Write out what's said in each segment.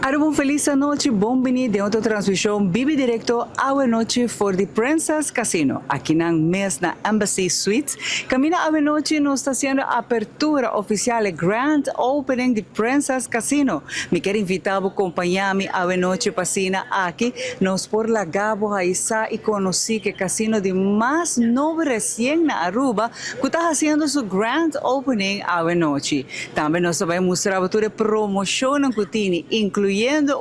Aruba un feliz anochi, bon bini den otro transmision bibi directo awe nochi for di Princess Casino, aki nan mes na Embassy Suites. Caminda awe nochi nos ta haciendo apertura oficial, e grand opening di Princess Casino. Mi kier invita bo compaña mi awe nochi pa asina aki nos por laga bo haisa y conoci cu e casino di mas nobo recien na Aruba cu ta haciendo su grand opening awe nochi. Tambe nos ta bai mustra bo tur e promocionnan cu tini, incluyendo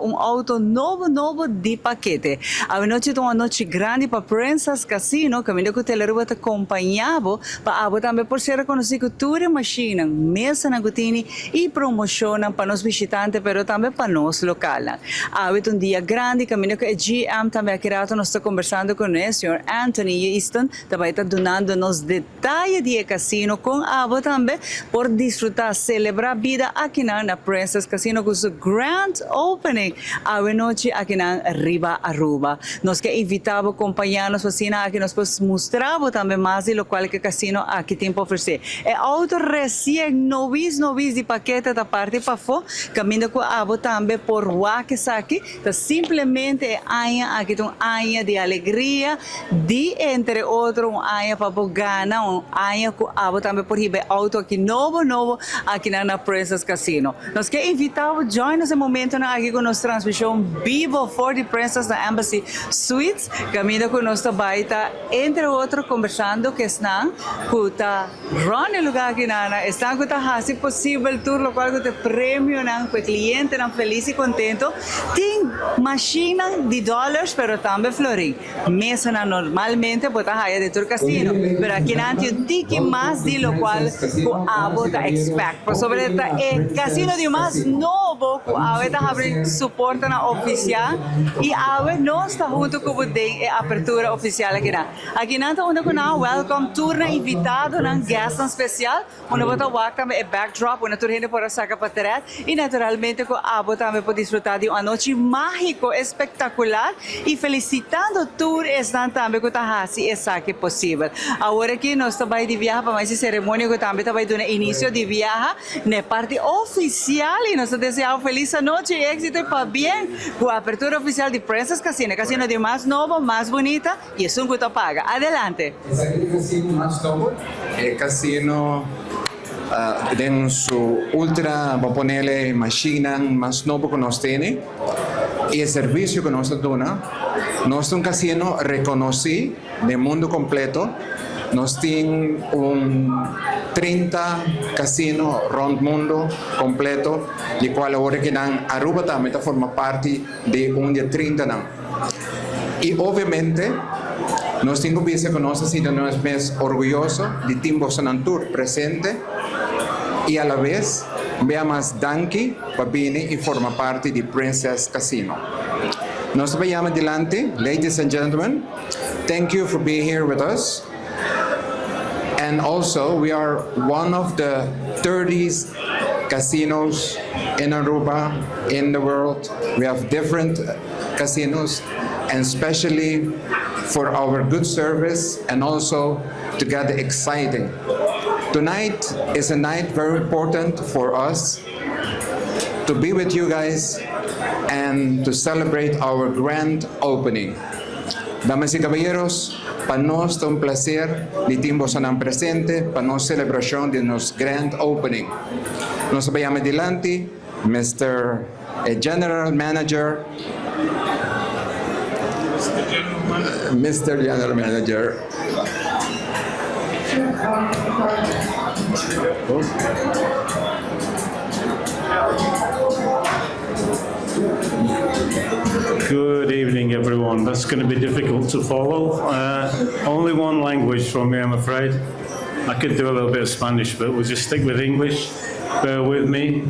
un auto nobo nobo di pakete. Awenochi ta un anochi grandi pa Princess Casino, caminda cu Telaruba ta compaña bo pa abo tambe por ser reconoci cu tur e mashinnan, mesanan cu tini y promocionnan pa nos bishitante pero tambe pa nos localnan. Awe ta un dia grandi caminda cu e GM tambe aki rato nos ta conversando cu ne, señor Anthony Easton ta bai ta dunando nos Taye di e casino con abo tambe por disfruta celebra bida akinan na Princess Casino cu su grand opening awe nochi akinan riba Aruba. Nos ke invita bo compaña nos asina aki nos por mustra bo tambe mas di locual ke casino aki tin pa ofrece. E auto recien nowis nowis di pakete ta parti pafo caminda cu abo tambe por wak esaki. Ta simplemente e aña aki ta un aña di alegria, di entre otro un aña pa bo gana, un aña cu abo tambe por hiba e auto aki nobo nobo akinan na Princess Casino. Nos ke invita bo join nos e momentonan aki cu nos transmision bibo for di Princess na Embassy Suites, caminda cu nos ta bay ta entre otro conversando cu esnan cu ta Rond e lugar aki nana, esnan cu ta haci posibel tur locual cu ta e premionan cu e clientenan feliz y contento. Tin mashinnan di dollars pero tambe florin. Mesanan normalmente bo ta haya den tur casino, pero aki nan tin un tiki mas di locual cu abo ta expect. Pasobra e ta e casino di mas nobo cu awe ta habri su portanan oficial y awe nos ta hunto cu bo den e apertura oficial aki nan. Aki nan ta unda ku nan a welcome tur nan invitadonan, guestnan spesial, unda bo ta wak tambe e backdrop unda tur hende por a saka patret i naturalmente ku abo tambe por disfruta di un anochi magiko, espektakular i felisitando tur esnan tambe ku ta hasi esaki posibel. Awor aki nos ta bai di biaha pa mas e seremonia ku tambe ta bai duna inisio di biaha n'e parti ofisial i nos ta desea un felis anochi i éksito i pabien ku apertura ofisial di Princess Casino, e casino di mas nobo, mas bunita. Y esun cu ta paga. Adelante. Esaki ta e casino mas nobo. E casino den su ultra, bo ponele mashinnan mas nobo cu nos tene y e servicio cu nos ta duna. Nos ta un casino reconoci den mundo completo. Nos tin un 30 casino rond mundo completo, di cual awor aki nan Aruba tambe ta forma parti di un di e trintanan. Y obviamente nos tin cu bisa cu nos ta sinti nos mes orguyoso di tin bosonan tur presente y a la vez bea mas danki pa bini y forma parti di Princess Casino. Nos ta bay yama dilanti, ladies and gentlemen, thank you for being here with us and also we are one of the 30 casinos in Aruba, in the world, we have different casinos and specially for our good service and also to get exciting. Tonight is a night very important for us to be with you guys and to celebrate our grand opening. Damas y caballeros, pa nos ta un placer di tin bosonan presente pa nos celebracion di nos grand opening. Nos ta bay yama dilanti Mister e General Manager, Mister General Manager. Good evening, everyone. That's going to be difficult to follow. Only one language for me, I'm afraid. I could do a little bit of Spanish, but we'll just stick with English. Bear with me.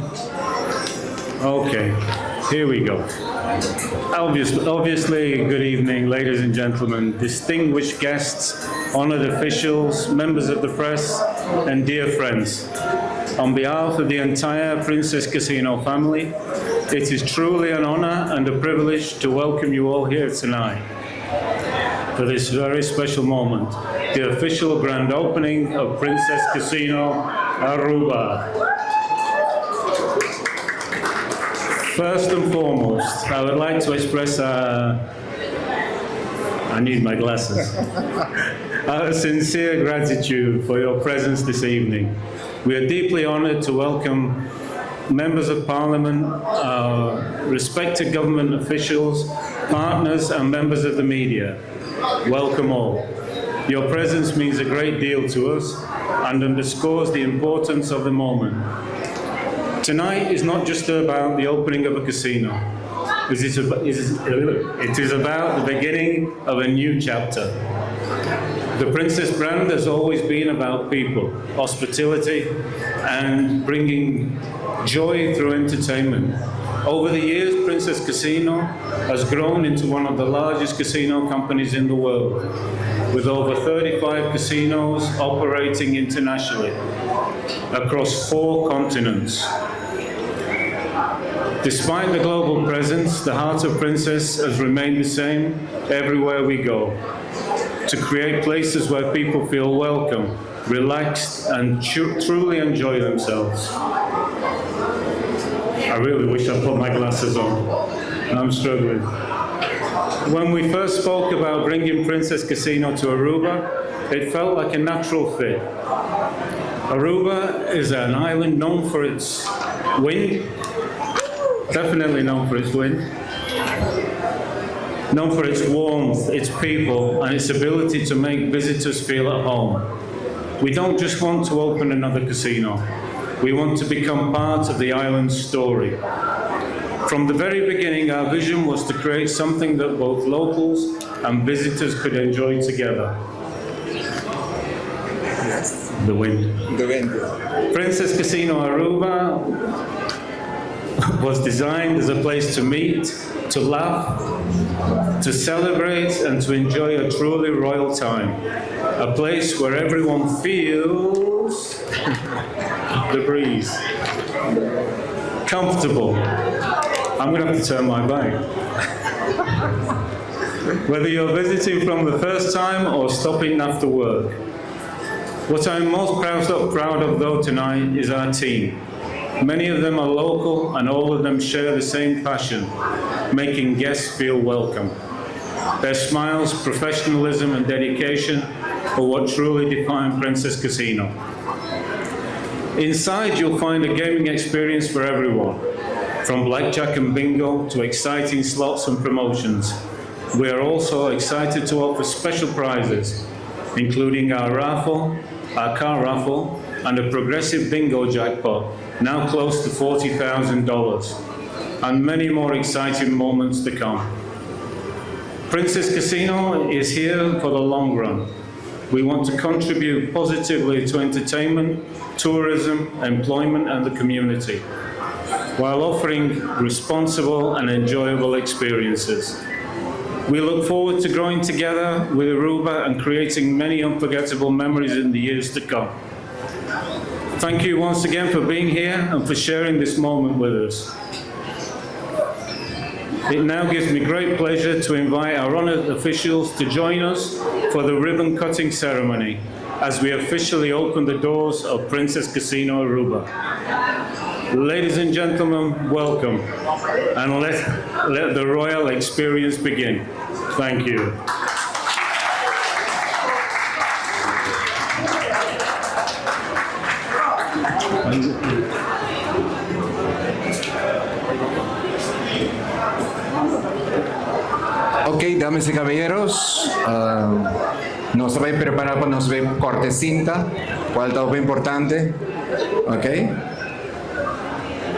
Okay, here we go. Obviously, obviously, good evening, ladies and gentlemen, distinguished guests, honored officials, members of the press, and dear friends. On behalf of the entire Princess Casino family, it is truly an honor and a privilege to welcome you all here tonight for this very special moment, the official grand opening of Princess Casino Aruba. First and foremost, I would like to express I need my glasses. Our sincere gratitude for your presence this evening. We are deeply honoured to welcome members of parliament, respected government officials, partners and members of the media. Welcome all. Your presence means a great deal to us and underscores the importance of the moment. Tonight is not just about the opening of a casino. It is about the beginning of a new chapter. The Princess brand has always been about people, hospitality, and bringing joy through entertainment. Over the years, Princess Casino has grown into one of the largest casino companies in the world, with over 35 casinos operating internationally across four continents. Despite the global presence, the heart of Princess has remained the same everywhere we go to create places where people feel welcome, relaxed, and truly enjoy themselves. I really wish I put my glasses on. I'm struggling. When we first spoke about bringing Princess Casino to Aruba, it felt like a natural fit. Aruba is an island known for its wind, definitely known for its wind, known for its warmth, its people, and its ability to make visitors feel at home. We don't just want to open another casino. We want to become part of the island's story. From the very beginning, our vision was to create something that both locals and visitors could enjoy together. The wind. The wind. Princess Casino Aruba was designed as a place to meet, to laugh, to celebrate, and to enjoy a truly royal time. A place where everyone feels the breeze. Comfortable. I'm going to have to turn my back. Whether you're visiting from the first time or stopping after work. What I'm most proud of, though, tonight is our team. Many of them are local and all of them share the same passion, making guests feel welcome. Their smiles, professionalism and dedication are what truly define Princess Casino. Inside, you'll find a gaming experience for everyone, from blackjack and bingo to exciting slots and promotions. We are also excited to offer special prizes, including our raffle, our car raffle, and a progressive bingo jackpot, now close to $40,000, and many more exciting moments to come. Princess Casino is here for the long run. We want to contribute positively to entertainment, tourism, employment, and the community, while offering responsible and enjoyable experiences. We look forward to growing together with Aruba and creating many unforgettable memories in the years to come. Thank you once again for being here and for sharing this moment with us. It now gives me great pleasure to invite our honoured officials to join us for the ribbon cutting ceremony as we officially open the doors of Princess Casino Aruba. Ladies and gentlemen, welcome, and let the royal experience begin. Thank you. Ok, damas y caballeros, nos ta bay prepara pa nos bay corta cinta, cual ta importante. Ok.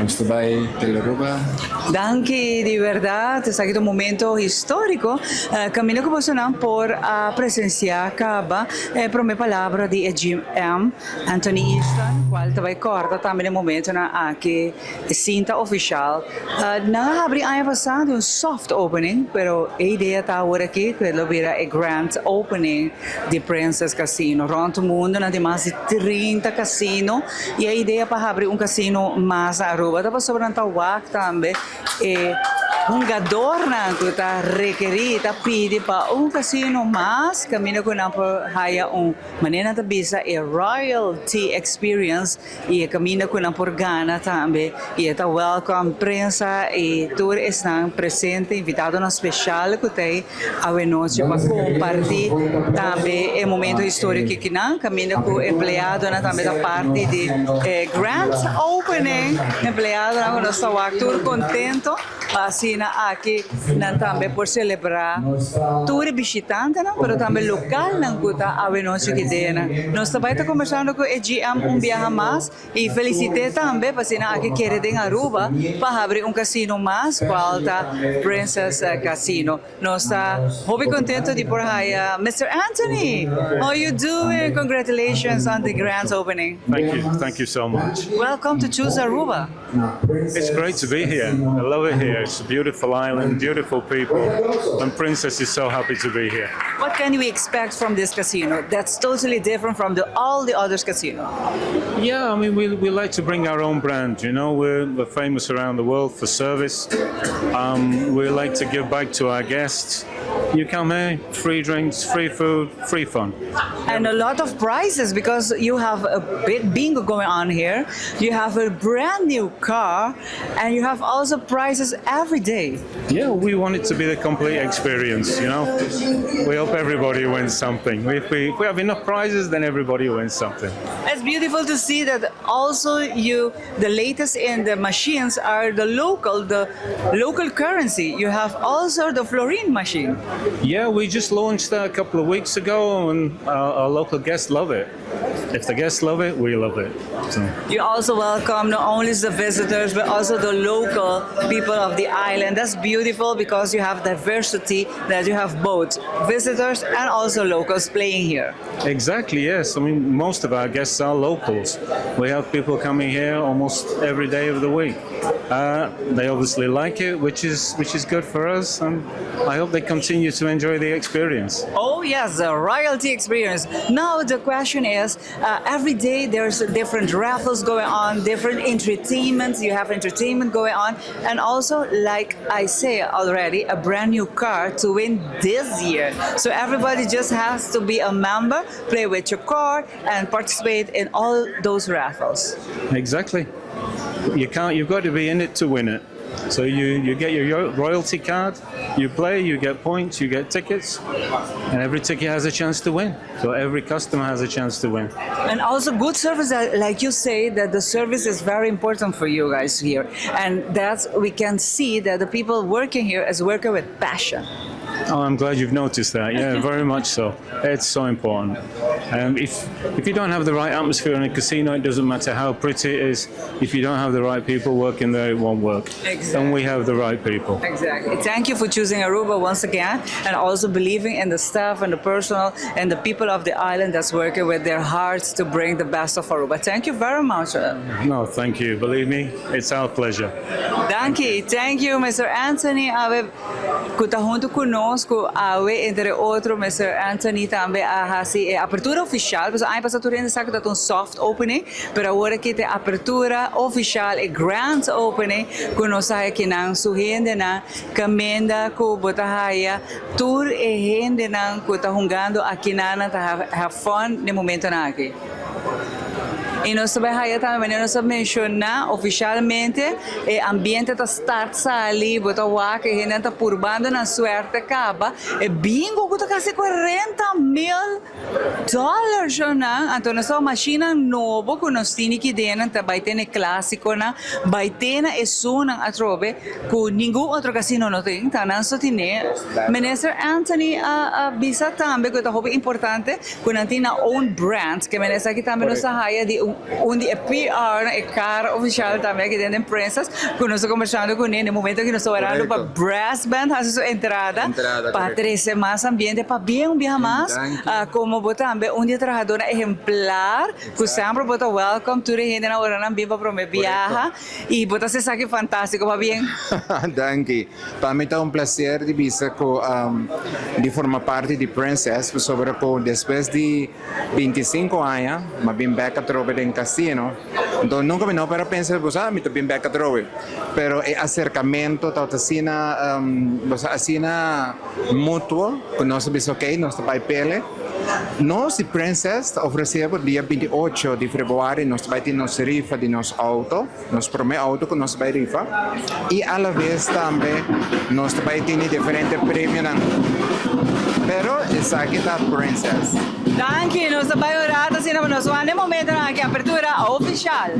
Nos ta bay Telearuba. Danki di berdad, esaki ta un momento historico. Caminda cu boso por a presencia caba prome palabra di GM Anthony Easton, cual tambe corta tambe na momento nan aki cinta oficial. Nan a habri aña pasa un soft opening, pero e idea ta awor aki cu lo bira e grand opening di Princess Casino. Rond mundo nan tin mas di 30 casino y e idea pa habri un casino mas na Aruba. Ta pasobra nan ta wak tambe e Hungadornan ku ta rekerí ta pidi pa un kasino mas kaminda ku nan por haya un manera nan ta bisa e royalty experience i e kaminda ku nan por gana tambe i e ta welcome prensa i tur esnan presente invitadonan speshal ku ta ei awenochi pa kompartí tambe e momento historiko akinan kaminda ku empleadonan tambe ta parti di e grand opening empleadonan ku nos ta wak tur kontento. Pa asina aki nan tambe por selebrá tur e bishitantenan pero tambe lokalnan ku ta awenochi ki denan. Nos ta bai ta kombersando ku e GM un biaha mas i felisit'é tambe pa asina aki kere den Aruba pa habri un kasino mas kual ta Princess Casino. Nos ta hopi contento di por haya Mister Anthony! How you doing? Congratulations on the grand opening. Thank you, thank you so much. Welcome to Choose Aruba. It's great to be here. I love it here. It's a beautiful island, beautiful people, and Princess is so happy to be here. What can we expect from this casino that's totally different from the, all the others casino? Yeah, I mean, we like to bring our own brand, you know. We're famous around the world for service. We like to give back to our guests. You come here, free drinks, free food, free fun. And a lot of prizes because you have a big bingo going on here. You have a brand new car and you have also prizes every day. Yeah, we want it to be the complete experience, you know. We hope everybody wins something. If we have enough prizes, then everybody wins something. It's beautiful to see that also you the latest in the machines are the local currency. You have also the florin machine. Yeah, we just launched that a couple of weeks ago, and our local guests love it. If the guests love it, we love it. So. You also welcome not only the visitors but also the local people of the island. That's beautiful because you have diversity, that you have both visitors and also locals playing here. Exactly, yes. I mean, most of our guests are locals. We have people coming here almost every day of the week. They obviously like it, which is good for us, and I hope they continue to enjoy the experience. Oh yes, the royalty experience. Now the question is, every day there's different raffles going on, different entertainments. You have entertainment going on, and also, like I say already, a brand new car to win this year. So everybody just has to be a member, play with your card, and participate in all those raffles. Exactly. You can't. You've got to be in it to win it. So you get your royalty card, you play, you get points, you get tickets, and every ticket has a chance to win. So every customer has a chance to win. And also good service, like you say, that the service is very important for you guys here. And that's, we can see that the people working here is working with passion. Oh, I'm glad you've noticed that. Yeah, very much so. It's so important. If you don't have the right atmosphere in a casino, it doesn't matter how pretty it is. If you don't have the right people working there, it won't work. And we have the right people. Exactly. Thank you for choosing Aruba once again and also believing in the staff and the personnel and the people of the island that's working with their hearts to bring the best of Aruba. Thank you very much. No, thank you. Believe me, it's our pleasure. Thank you. Thank you, Mr. Anthony. Awe, ku ta huntu ku nos, awe, entre otro, Mr. Anthony tambe a hasi e apertura ofisial. Pues aña pasá tur sa ku un soft opening, pero awor aki tin apertura ofisial e grand opening ku nos aki nan su hendenan kaminda ku bo ta haya tur e hendenan ku ta hungando aki nan ta have fun na momentonan aki. I nos tambe haya tambe manera nos a menshoná ofisialmente e ambiente ta start sali, bo ta wak, hende ta purbando nan suerte kaba. E bingo ku ta kasi $40 mil nan. Anto nos machine nobo ku nos tin aki den ta bai tin klásikonan, bai tin esunnan atrobe ku ningun otro casino no tin, ta nan so tin. Minister Anthony a bisa tambe ku ta hopi importante ku nan tin own brand, ke minister aki tambe nos haya di un di PR e car ofisial tambe aki den Princess, ku nos ta kombersando kuné na momento ku nos ta warda pa brass band hasi su entrada, Entrada, pa trese mas ambiente pa bin un biaha mas, Danki. Komo bo tambe un di trahadó ehemplar ku semper bo ta welcome tur hende na ora nan bin pa promé biaha i bo ta esaki fantástiko, pabien. Danki. Pa mi ta un plaser di bisa ku di forma parti di Princess, sobre ku despues di 25 aña, m'a bin bèk atrobe den casino. Anto nunka mi no por a pensa bo sa mi ta bin bek atrobe. Pero e aserkamentu tabata asina bo sa asina mutuo ku nos a bisa ok nos ta bai pele. Nos di Princess ta ofresé bo dia 28 di februari nos ta bai tin nos rifa di nos outo, nos promé outo ku nos ta bai rifa i alaves tambe nos ta bai tene diferente premionan. Pero esaki ta Princess. Danki, nos ta bai un rato asina pa nos wak n'e momentonan aki apertura ofishal.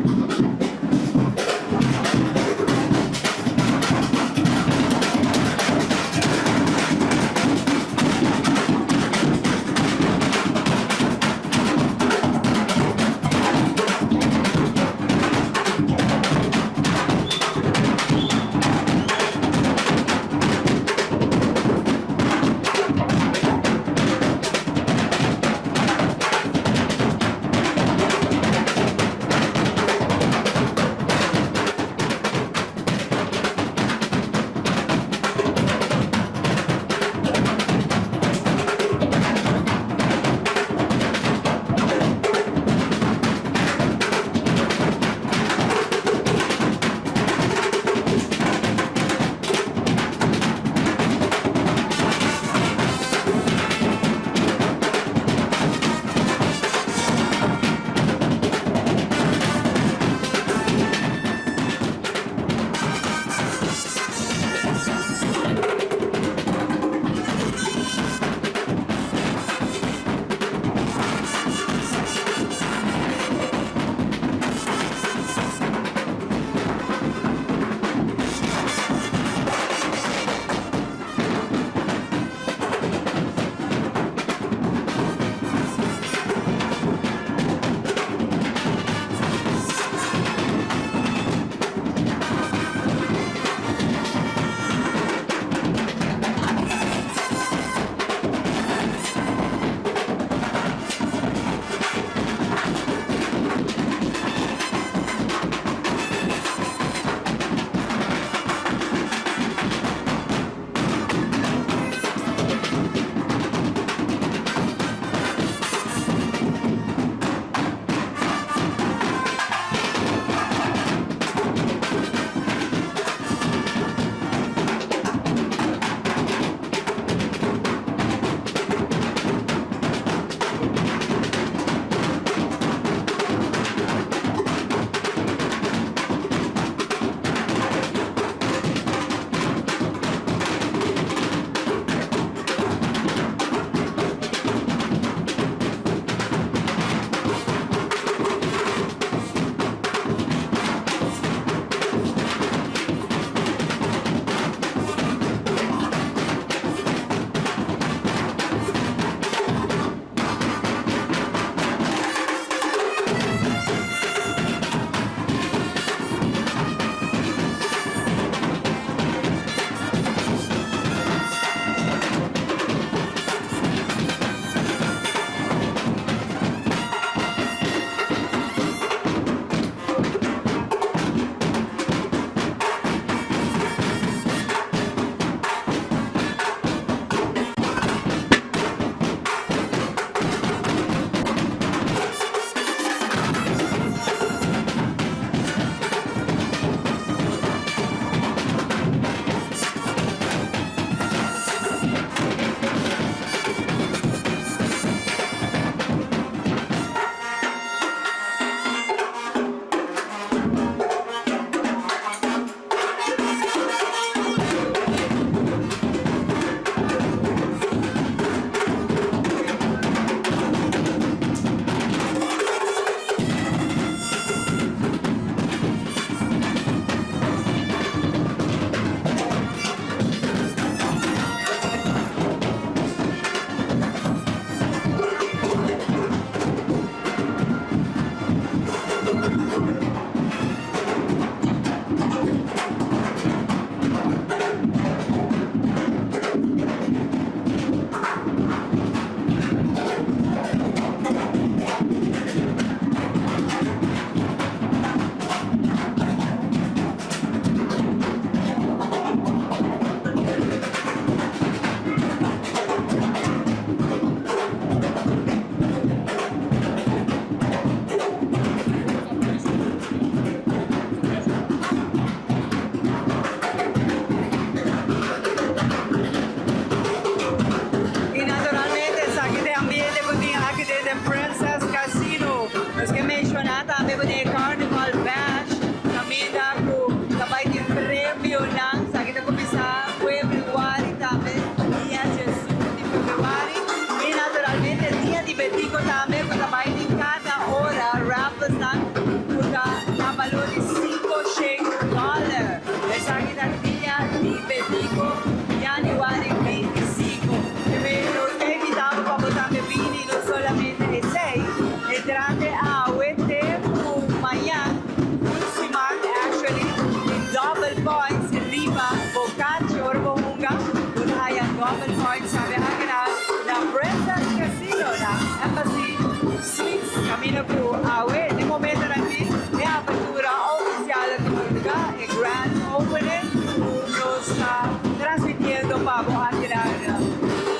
ta transmitiendo pa bo aki na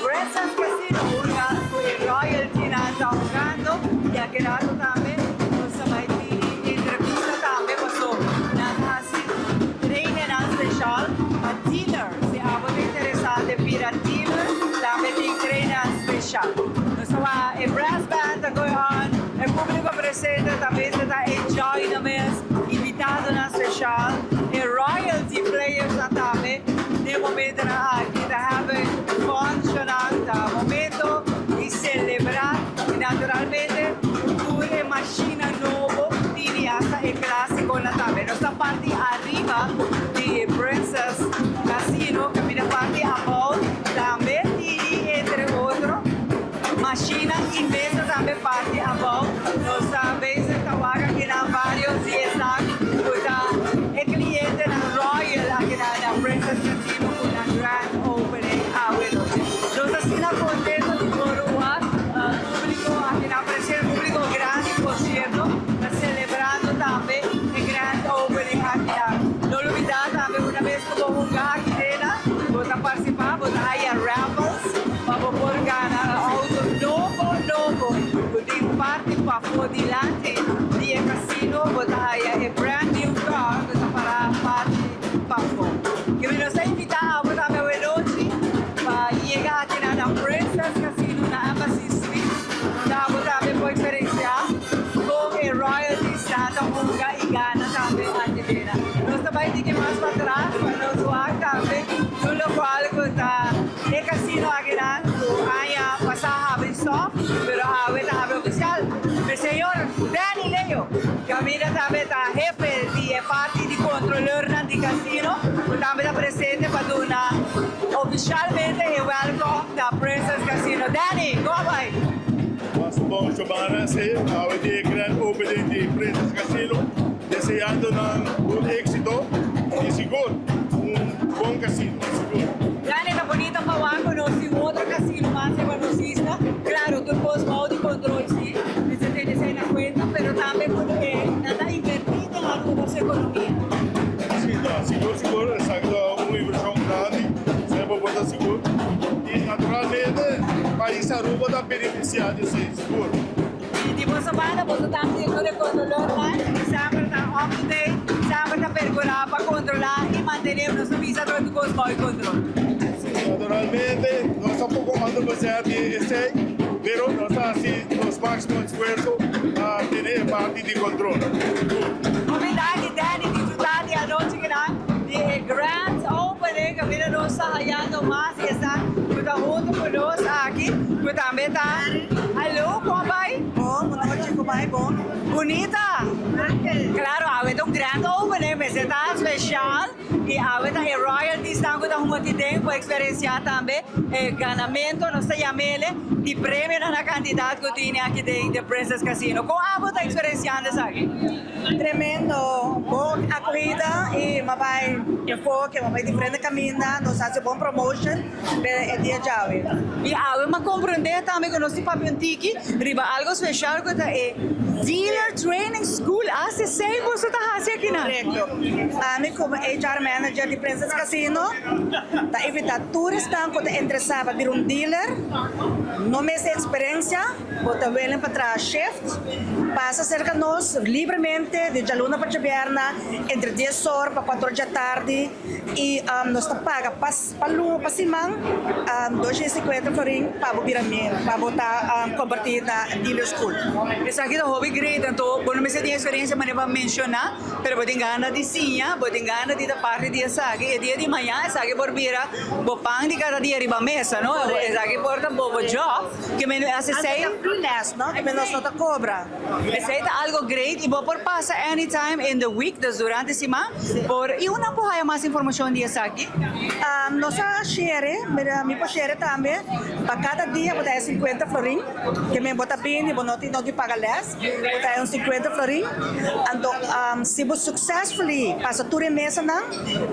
Princess Casino, unda cu e royalty nan ta hungando y aki rato tambe nos ta bay tin entrevista tambe paso nan ta haci training special pa dealer. Si abo ta interesa den bira dealer, tambe tin training special. Nos ta wak e brass band ta going on, e publico presente tambe ta enjoy nan mes, invitadonan special, e royalty players nan tambe, den momento nan aki ta having fun, ta momento di celebra y naturalmente tur e machine nobo tin hasta e clasico nan tambe. Nos ta parti ariba di Princess Casino, caminda parti abou tambe tin, entre otro, machine y mesa tambe parti abou. Nos ta bezig ta wak aki na varios di esnan cu ta e cliente nan royal aki na Princess Casino cu nan grand opening awe nochi. Nos ta asina contento di por publico aki na presente, publico grandi, por cierto, ta celebrando tambe e grand opening aki na. No lubida tambe, un biaha cu bo hunga aki den, bo ta participa, bo ta haya raffles, pa bo por gana auto nobo nobo, cu tin parti pafo dilanti di e casino, bo ta haya e brand new car, cu ta para parti pafo. Cu nos ta invita abo tambe awe nochi, pa yega aki na Princess Casino na Embassy Suite, unda abo tambe por experiencia cu e royalty ta hunga y gana tambe aki den. Nos ta bay tiki mas patras, pa nos wak tambe, tur locual cu ta e casino aki na, cu aña pasa a habri soft, pero awe ta habri oficial. E señor Danny Leo, caminda tambe ta hefe di parti di controleur di casino, cu tambe ta presente pa duna oficialmente e welcome na Princess Casino. Danny, go ahead. Mas bon, Giovanna, si, awe ta grand opening di Princess Casino, deseando nan un exito y sigur un bon casino, sigur. Danny, ta bunita pa wak nos tin otro casino mas riba nos isla. Claro, tur cos bou di control, si. Esey tin cu ser na cuenta, pero tambe cu nan ta inverti den Aruba su economia. Si, no, sigur, sigur, exacto, un inversion grandi, semper por ta sigur. Y naturalmente, pais Aruba ta beneficia di esey, sigur. Y di boso banda, boso tambe ta e controleur nan, semper ta up to date, semper ta percura pa controla y mantene nos visa tur cos bou control. Naturalmente, nos ta poco 100% di esey, pero nos ta haci nos maximo esfuerso pa tene parti di control. Obrigado, Danny, disfruta di e anochi cu nan, di grand opening, cu nos ta hayando mas y ta cu hunto cu nos aki, cu tambe ta. Hallo, con ta bay? Bon, bon nochi, con ta bay, bon. Bunita! Claro, awe ta un grand opening, mas ta special y awe ta e royalties nan cu ta hunga aki den pa experiencia tambe e ganamento, nos ta yam'e, y premio na cantidad cu tin aki den The Princess Casino. Con abo ta experienciando esaki? Tremendo, bon acogida y m'a bay enfoke, m'a bay diferente caminda, nos a haci bon promotion, e dia djawe. Y awe m'a comprende tambe cu nos papia un tiki, riba algo special cu ta e Dealer Training School, ACC, boso ta haci aki na? Correcto. Ami como HR Manager di Princess Casino, ta invita tur esnan cu ta interesa pa bira un dealer, no mester experiencia, bo ta willing pa traha shift, pasa cerca nos libremente di dialuna pa diabierna entre 10 or pa 4 or di atardi y nos ta paga pa luna, pa siman, 250 florin pa bira pa bo ta comparti na dealer school. Esaki ta hopi great, anto, bo no mester tin experiencia manera bo a menciona, pero bo tin gana di siña, bo tin gana di ta parti di esaki, e dia di mañana, esaki por bira bo pan di cada dia riba mesa, no? Esaki por ta bo job, kiermen esey. Anto freelance, no? Kiermen nos no ta cobra. Esey ta algo great y bo por pasa anytime in the week, dus durante siman, por y unda por haya mas informacion di esaki? Nos a share, mi por share tambe, pa kada dia bo ta haya 50 florin, ke men bo ta bini, bo no tin no di paga les, bo ta haya un 50 florin. Anto si bo successfully pasa tur e mesanan,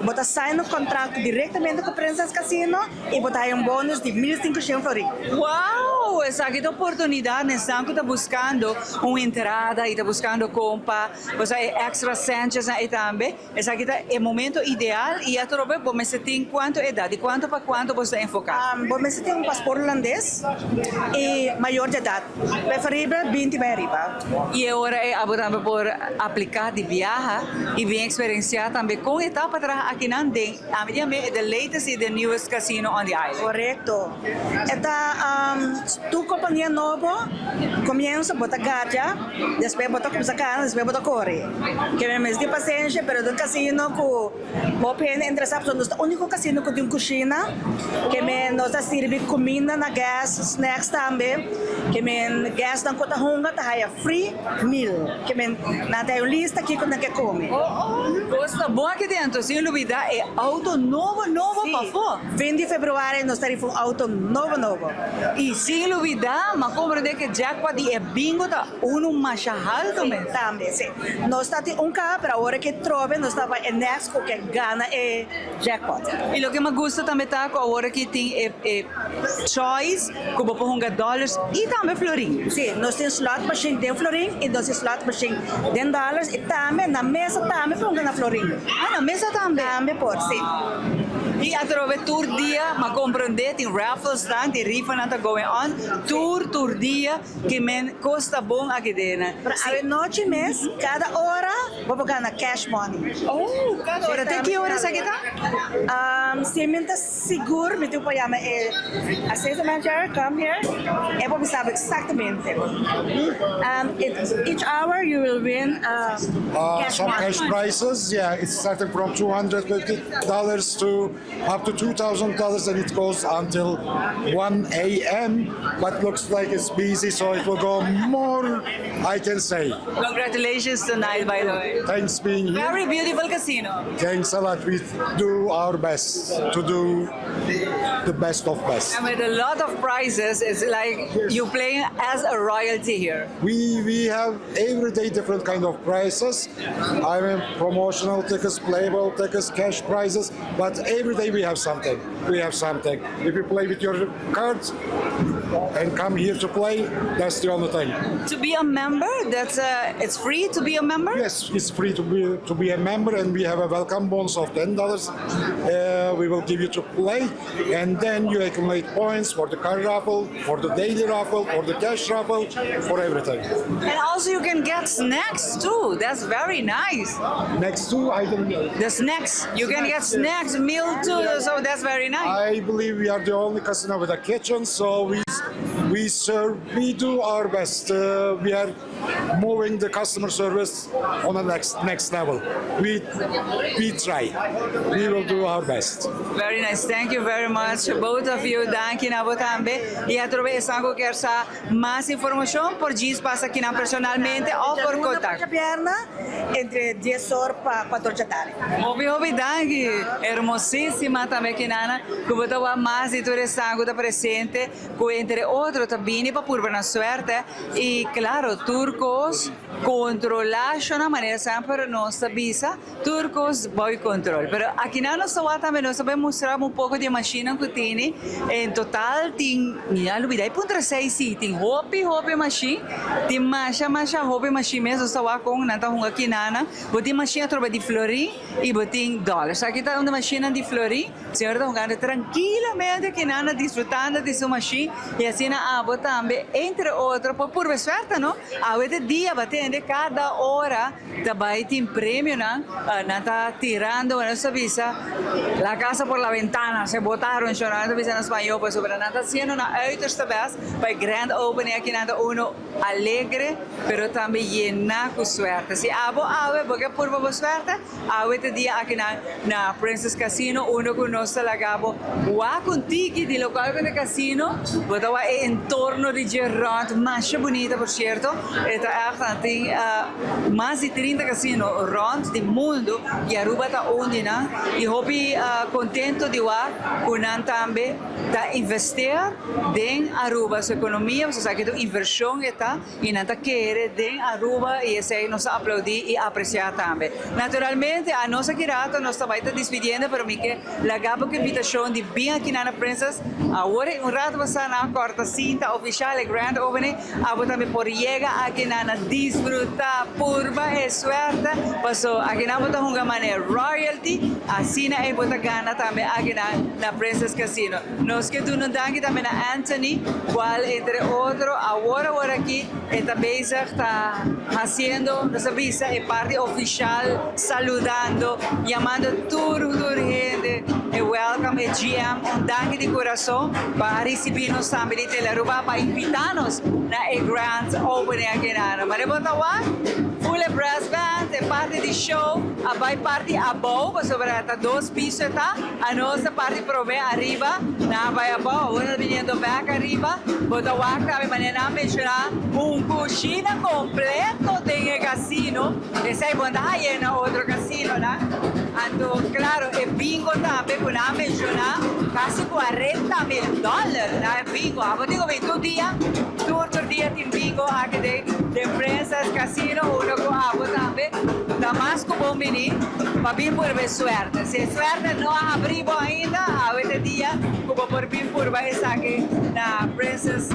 bo ta sign un contrato directamente ku Princess Casino i bo ta haya un bonus di 1500 florin. Wow! Esaki ta oportunidad n'esnan cu ta buscando un entrada y ta buscando con pa bo sa e extra centjesnan ey tambe. Esaki ta e momento ideal y atrobe bo mester tin cuanto edad? Di cuanto pa cuanto bo sta enfoca? Bo mester tin un paspoort hulandes y mayor di edad, preferibel 20 bay ariba. Y e ora ey abo tambe por aplica di biaha y bien experiencia tambe con e ta pa traha akinan den ami di ami the latest y the newest casino on the island. Corecto. E ta tur compania nobo comienzo bo ta gacha. Despues bo ta kumsa kana, despues bo ta kore. Ke mi mes tin pasensha, pero den kasino ku hopi hende interesá, pasobra nos ta úniko kasino ku tin kushina. Ke men nos ta sirbi kuminda na guest, snacks tambe. Ke men guestnan ku ta hunga ta haya free meal. Ke men nan ta haya un lista kiko nan ke kome. Kos ta bon aki dentro, sin lubida e auto nobo nobo pafó. Si, fin di februari nos ta rifa un auto nobo nobo. I sin lubida, m'a komprendé ku e jackpot di e bingo ta unu masha haltu mes. Si, tambe, si. Nos ta tin un kaha, pero awor ke trobe nos ta bai e next ku ke gana e jackpot. I loke m'a gusta tambe ta ku awor aki tin e e choice ku bo por hunga dollars i tambe florin. Si, nos tin slot machine den florin i nos tin slot machine den dollars i tambe na mesa tambe por hunga na florin. Ah, na mesa tambe? Tambe por, si. I atrobe tur dia m'a komprendé tin raffles nan, tin rifanan ta going on tur tur dia ke men kos ta bon aki den nan. Pero awenochi mes kada ora bo por gana cash money. Oh, kada ora. Te ki ora esaki ta? Si mi ta sigur mi tin por yama e assistant manager, come here, e por bisa bo exactamente. Each hour you will win cash Some money. Cash prizes, yeah, it's starting from $250 to up to $2,000 and it goes until 1 a.m. But looks like it's busy, so it will go more, I can say. Congratulations tonight, by the way. Thanks being here. Very beautiful casino. Thanks a lot. We do our best to do the best of best. And with a lot of prizes, it's like you playing as a royalty here. We have every day different kind of prizes. I mean, promotional tickets, playable tickets, cash prizes, but every day we have something. We have something. If you play with your cards and come here to play, that's the only thing. To be a member, that's it's free to be a member? Yes, it's free to be a member, and we have a welcome bonus of $10. We will give you to play, and then you accumulate points for the car raffle, for the daily raffle, for the cash raffle, for everything. And also you can get snacks too. That's very nice. Next to I don't know. The snacks, you can get snacks, meal too, so that's very nice. I believe we are the only casino with a kitchen, so we serve, we do our best. We are moving the customer service on the next level. We try. We will do our best. Very nice. Thank you very much, both of you. Danki na bo tambe. I atrobe esnan ku ke sa mas informashon por djis pasa akinan personalmente òf por kontakto. Djaluna entre 10 or pa 4 di atardi. Hopi hopi danki. Hermosísima tambe akinan. Ku bo ta wak mas di tur esnan ku ta presente, ku entre otro ta bini pa purba nan suerte. I klaro, tur kos kontrolá na manera semper nos ta bisa, tur kos bou kontrol. Pero akinan nos ta wak tambe, nos ta mustra un poko di machine ku tin. En total tin, mi a lubidá e puntra 6 si, tin hopi hopi machine, tin masha masha hopi machine mes, nos ta wak kon nan ta hunga akinan. Bo tin machine atrobe di florin i bo tin dollars. Aki ta un machine di florin. Señor ta hungando trankilamente akinan, disfrutando di su machine i asina abo tambe, entre otro, por purba suerte, no? Awe ta dia bo tende kada ora ta bai tin premionan, nan ta tirando, nos ta bisa la casa por la ventana, se botaron, nan ta bisa na spañó, pasobra nan ta hasiendo nan uiterste best pa e grand opening akinan ta uno alegre, pero tambe yená ku suerte. Si abo awe bo ke purba bo suerte, awe ta dia akinan na Princess Casino, unda ku nos ta laga bo wak un tiki di lokual ku ta casino, bo ta wak e entorno di dje rònt, masha bunita por sierto. E ta echt nan tin mas di 30 casino rond di mundo y Aruba ta un di nan y hopi contento di wak cu nan tambe ta investeer den Aruba su economia, pasobra esaki ta un inversion e ta y nan ta kere den Aruba y esey nos ta aplaudi y aprecia tambe. Naturalmente anos aki rato nos ta bay ta dispidiendo, pero mi ke laga bo cu invitacion di bin aki na Princess awor. Un rato pasa nan a corta cinta oficial, e grand opening. Abo tambe por yega aki na disfruta, purba e suerte, paso aki nan bo ta hunga mane royalty, asina e bo ta gana tambe aki na Princess Casino. Nos ke duna un danki tambe na Anthony, cual entre otro awor awor aki e ta bezig ta haciendo, nos a bisa, e parti oficial, saludando, yamando tur tur hende, e welcome, e GM, un danki di curason pa ricibi nos tambe di Telearuba, pa invita nos na e grand opening aki na. Mare bo ta wak, full e brass band, e parti di show, a bay parti abou, pasobra ta dos piso ta, anos ta parti prome ariba, na bay abou, awor ta biniendo back ariba. Bo ta wak tambe manera nan menciona un cushina completo den e casino, esey bo ta haya na otro casino na. Anto, claro, e bingo tambe cu nan menciona, casi $40,000 na e bingo. Abo digo, tur dia, tur tur dia tin bingo aki den Princess Casino, uno cu abo tambe ta mas cu bon bini pa bin purba suerte. Si suerte no a habri bo ainda, awe ta dia cu bo por bin purba esaki na Princess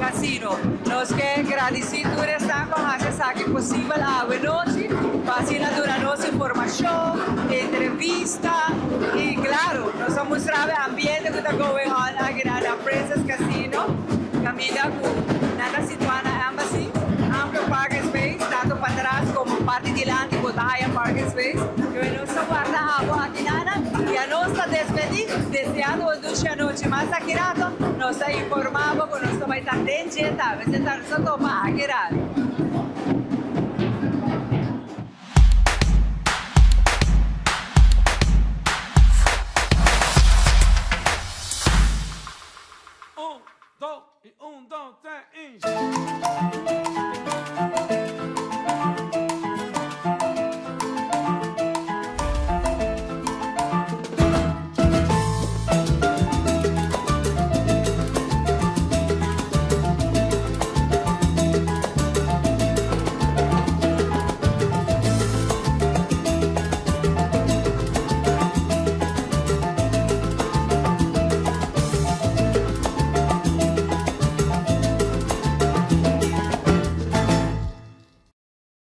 Casino. Nos ke gradici tur esnan cu a haci esaki posibel awe nochi, pa asina duna nos informacion, entrevista y claro, nos a mustra e ambiente cu ta going on aki na Princess Casino, caminda cu nan ta situa na Embassy, amplio parking space, tanto patras como parti dilanti bo ta haya parking space. Y nos ta warda abo aki nana y nos ta despedi, deseando un dushi anochi. Mas aki rato, nos ta informa cu nos ta bay ta den dje, ta, nos ta topa aki rato.